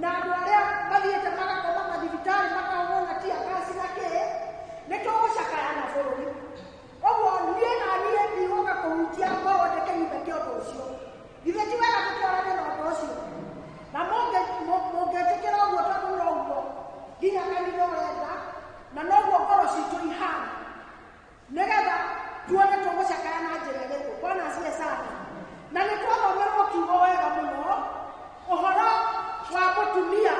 Na andũ arĩa mathiĩte magakoma mathibitarĩ makahũrwo na tear gas na kĩĩ, nĩ tũgũcakaya na bũrũri. Ũguo niĩ na niĩ ndigũka kũhunjia ngorwo ndĩkĩnyume kĩa ũndũ ũcio. Githĩ ti wega tũtwarane na ũndũ ũcio? Na mũngĩtĩkĩra ũguo, tondũ noguo nginya kanitha ũrenda na noguo ngoro citũ ihana, nĩgetha tuone tũgũcakaya na njĩra ĩrĩkũ. Bwana asifiwe sana. Na nĩ twathomerwo kiugo wega mũno, ũhoro wa mũtumia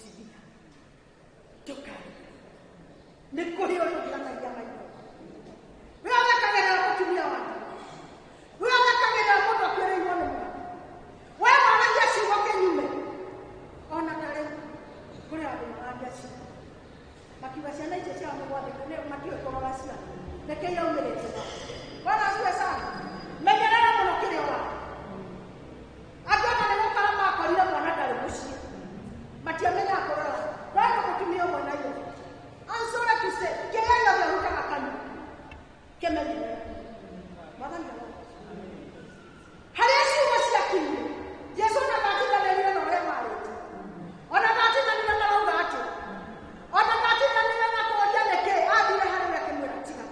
Mũtumia, ndũkarĩre. Nĩ kũrĩ ũrĩa ũngĩanagia maitho. We ũthekagĩrĩra mũtumia wake. We ũthekagĩrĩra mũndũ akuĩrĩirwo nĩ mwana. We waragia ciugo kĩnyume. Ona ta rĩu kũrĩ andũ maragia ciugo. Makiuga ciana icio ciao nĩ gwathĩka, nĩ matiũĩ kũrora ciana. Reke iraumĩrĩte. Bwana asifiwe sana. Menyerera mũno kĩrĩa ũraria. Angĩ ona nĩ gũkora makorire mwana ndarĩ mũciĩ. Matiamenyaga kũrora. Rora mũtumia ũmwe Nairobi. I'm sorry to say, kĩrĩa gĩothe ũrutaga kanua, kĩmenyerere. Mwathani arogoocwo. Harĩa ciugo ciakinyire, Jesũ ona ndatindanĩrire na ũrĩa marĩte. Ona ndatindanĩire marauga atĩa. Ona ndatindanĩire na kũũria nĩkĩ, athire harĩ we akĩmwĩra tiga.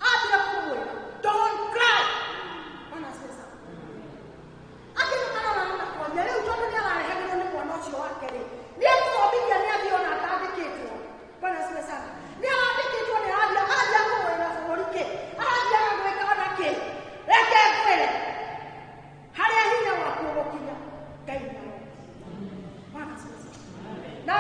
Athire kũmwĩra, don't cry. Bwana asifiwe sana. Akĩrĩ marora na makoria, rĩu tondũ nĩararehagĩrwo nĩ mwana ũcio wake rĩ, nĩekũthomithia nĩathiĩ ona atandĩkĩtwo. Bwana asifiwe sana. Nĩarandĩkĩtwo nĩarathiĩ, arathiĩ kũgũrĩra bũrũri kĩ, arathiaga gwĩka ona kĩ. Reke ngwĩre, harĩa hinya waku ũgũkinya, Ngai nĩaroka. Bwana asifiwe sana. Na